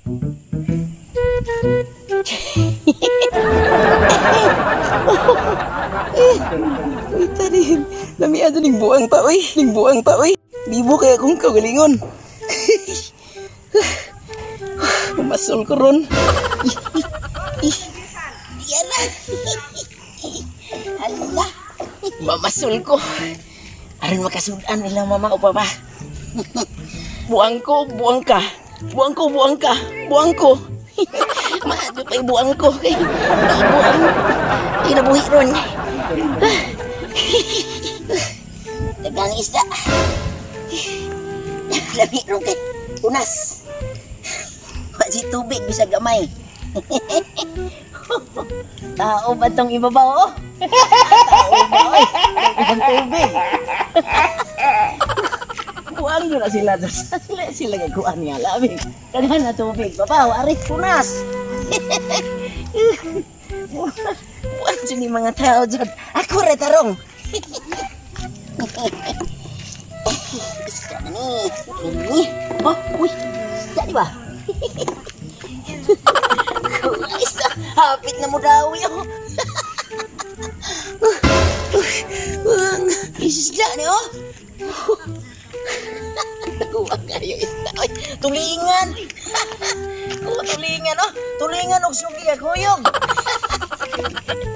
Uy, tarin. Lami ato ning buang pa, uy. Ning buang pa, uy. Bibo kaya akong kagalingon. Masol ko ron. Yan na. Hala. Mamasol ko. Aron makasudan nila mama o papa. Buang ko, buang ka. Buang ko, buang ka. Buang ko. Maadyo pa'y buang ko. Kay, buang. Kinabuhi ron. Dagang isda. Lami ron kay tunas. Wa si tubig bisag gamay. Tao ba tong ibabaw oh? Tao ba oy? Ang tubig. Buang yun na sila. Sila sila kay kuan nga labi. Kadhan na tubig babaw ari tunas. Buang jud ni mga tao jud. Ako ra tarong. Isda na ni. Ini. Oh, uy. Isda di ba? Isda. Hapit na mo daw yo. Ang isda ni oh. Taguan kayo isda. Oy, tulingan. Oh, tulingan oh. Tulingan og sugi gakuyog.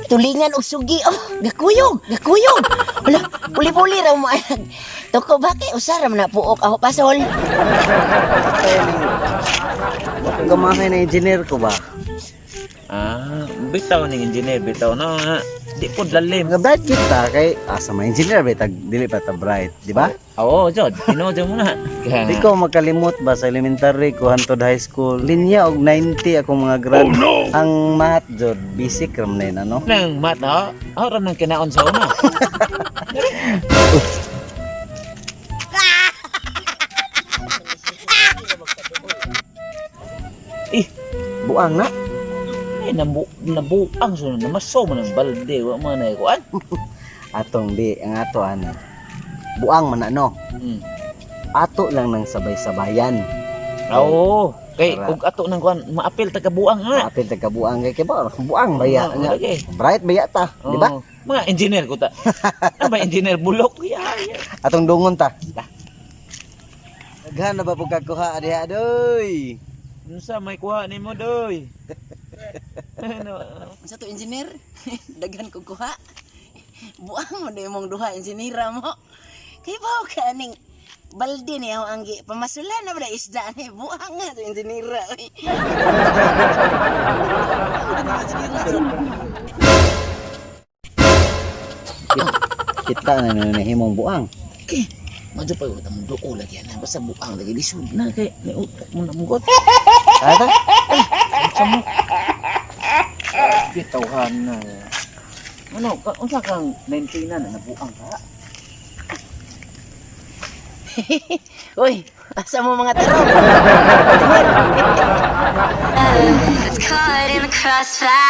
Tulingan og sugi oh. Gakuyog, gakuyog. Wala, puli-puli raw mo anak. Tuko ba kay usara man na puok ako pasol. Gamahay na engineer ko ba? Ah, bitaw ning engineer bitaw na. Di po lalim. Nga bright kita kay asa man engineer ba tag dili pa ta bright, di ba? Oo, jod. Tinuod mo na. Di ko makalimot ba sa elementary ko hantod high school. Linya og 90 akong mga grad. Oh, no! Ang math jod basic ram na yun, ano? Nang mat ha. Aw nang kinaon sa una. Eh, Buang na. ay nabuang so namaso man ang balde wa man ay kuan. Atong di ang ato ano. Buang man ano. Ato lang nang sabay-sabayan. Oo. Kay Tara. ug ato nang kuan maapil taga buang ha. Maapil tag kabuang kay kay ba buang baya Oo, nga. lagi. Bright baya ta, di ba? Oo. Mga engineer ko ta. Ano ba engineer bulok? Ya, ya. Atong dungon ta. Daghan na ba pud kakuha diha doy? Unsa may kuha nimo doy? Ano? Unsa to engineer? Daghan ko kuha. Buang mo na imong duha engineer mo. Kay bawo ka aning balde ni ako ang gi pamasulan na ba na isda ni buang nga to engineer. Oy. Kita na na nahimong buang. Okay. Madyo pa yung tamang duo lagi yan. Basta buang lagi. Lisod na kay may utok mo na mugot. Ata? Unsa mo? Bitawhan na. Ano, unsa kang 19 na nabuang ka? Uy, asa mo mga tarong? Was caught in the crossfire.